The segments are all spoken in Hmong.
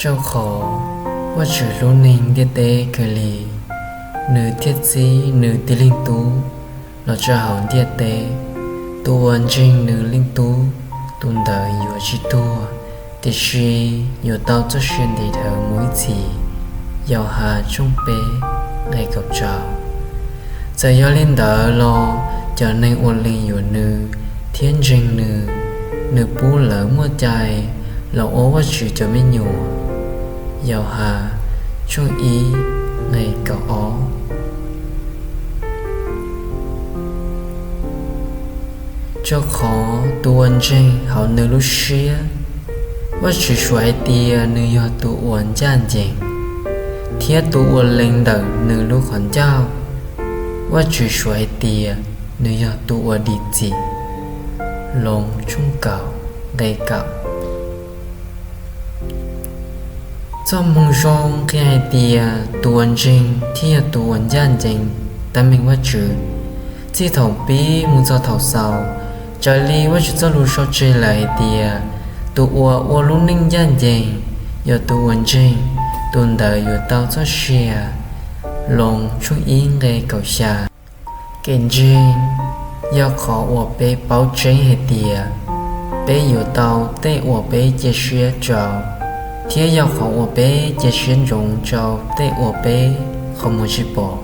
Rau qhov Vajtswv hlub neeg ntiaj teb kawg li, nws thiaj txib nws tib leeg Tub los rau hauv ntiaj teb. Tus uas ntseeg nws Leej Tub, tus ntawd yuav tsis tuag, tiam sis yuav tau txoj sia ntev dhawv mus ib txhis. Yauhas tshooj peb nqe kaum rau. Txawm yog li ntawd los cov neeg uas lees yuav nws thiab ntseeg nws, nws pub lawv muaj cai los ua Vajtswv cov me nyuam. Yauhas tshooj ib nqe kaum ob. Rau qhov tus uas ntseeg hauv nws lub siab, Vajtswv suav hais tias nws yog tus uas ncaj ncees, thiab tus uas lees ntawm nws lub qhov ncauj, Vajtswv suav hais tias nws yog tus uas dim txim. Loos tshooj kaum nqe kaum. Txoj moo zoo qhia hais tias tus uas ntseeg thiaj yog tus uas ncaj ncees tab meeg Vajtswv. Txij thaum pib mus txog thaum xaus, raws li Vajtswv txoj lus sau tseg lawm hais tias, tus uas ua lub neej ncaj ncees yog tus uas ntseeg, tus ntawd yuav tau txoj sia. Loos tshooj ib nqe kaum xya. Kev ntseeg yog qhov uas peb paub tseeb hais tias peb yuav tau tej uas peb cia siab rau, thiab yog qhov uas peb cia siab ntsoov rau tej uas peb qhov muag tsis pom.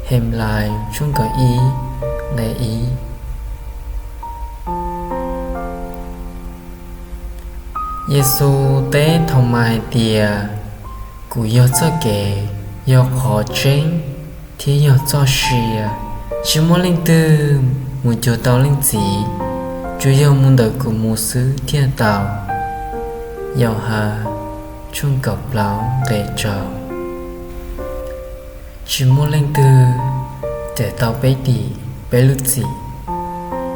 Henplais tshooj kaum ib nqe ib. Yexus teb Thaumas hais tias, kuv yog txoj kev, yog qhov tseeb, thiab yog txoj sia. Tsis muaj leej twg mus cuag tau Leej Txiv, tsuas yog mus ntawm kuv mus xwb thiaj tau. Yauhas tshooj kaum plaub nqe rau. Tsis muaj leej twg cawm tau peb dim peb lub txim,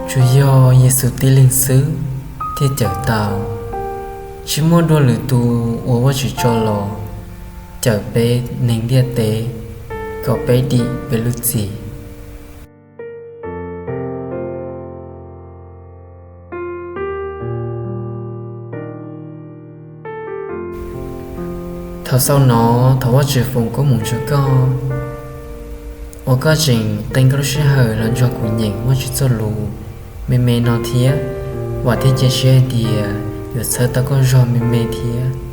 tsuas yog Yexus tib leeg xwb thiaj cawm tau. Tsis muaj dua lwm tus uas Vajtswv tso los cawm peb neeg ntiaj teb kom peb dim peb lub txim. Thaum xaus no, thov Vajtswv foom koob hmoov rau koj, uas koj tseem qee koj lub sij hawm los nrog kuv nyeem Vajtswv txoj lus me me no thiab. Vam thiab cia siab hais tias yuav txhawb tau koj zog me me thiab.